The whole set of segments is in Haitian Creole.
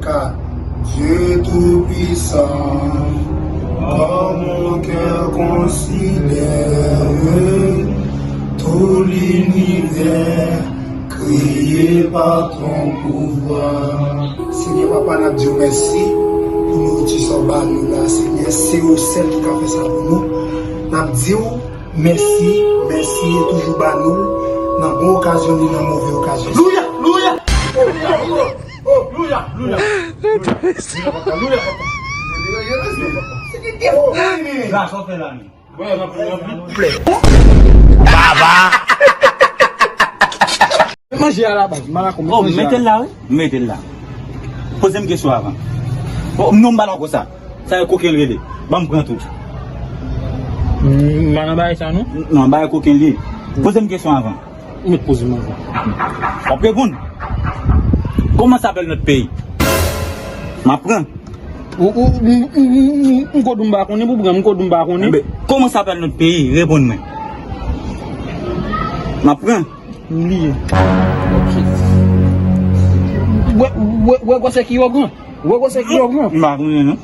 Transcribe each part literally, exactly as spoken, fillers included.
kat. Dieu Tout-Puissant, dans mon cœur considère tout l'univers créé par ton pouvoir. Senyè Papa, n ap di w mèsi pou nouriti sa w ba nou la, Senyè. Se ou sèl ki ka fè sa pou nou. N ap di w mèsi, mèsi, e toujou ba nou l nan bon okazyon ni nan move okazyon. Louya, louya! Oh, oh, oh, oh, louya, louya! Louya, papa, louya, papa! Sa w fè la menm? Baba! Manje a la baz, malako, oh, manje a. Mete l la, wi. Mete l la. Poze m kesyon avan. Oh, non, m pa dakò sa. Sa e koken l rele. Ban m pran tou. M pa nan bagay sa, non. Non, bagay koken l ye. Poze m kesyon avan. Ou mèt poze m avan. W ap reponn. Comment s'appelle notre pays? M ap pran. Ou, ou, m, m, m, m, m ko di w m pa konnen pou pran, m ko di w m pa konnen. Enben, comment s'appelle notre pays? Reponn mwen. M ap pran. M bliye. Wè, wè, wè gwosè ki yo gran. Wè gwosè ki yo gran. M pa konnen non.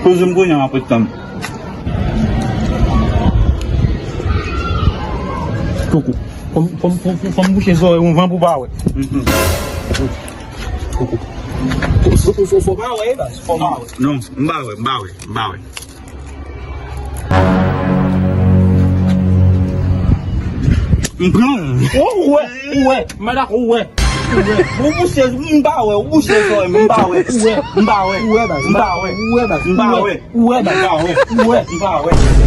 Poze m kounye a, m ap ret tann. Koko. Fò m, fò m, fò m, fò m bouche zòrèy ou anvan pou w pa wè. Mhm. Koko. Fò, fò, fò, fò w pa wè, baz. Fò w pa wè. Non, m pa wè, m pa wè, m pa wè. M pran. Ou wè, ou wè, m pa dakò, ou wè. Ou wè. Ou bouche, m pa wè, ou bouche zòrèy, m pa wè. Ou wè, m pa wè. Ou wè, baz. M pa wè. Ou wè, baz. M pa wè. Ou wè, baz. M pa wè. Ou wè. M pa wè.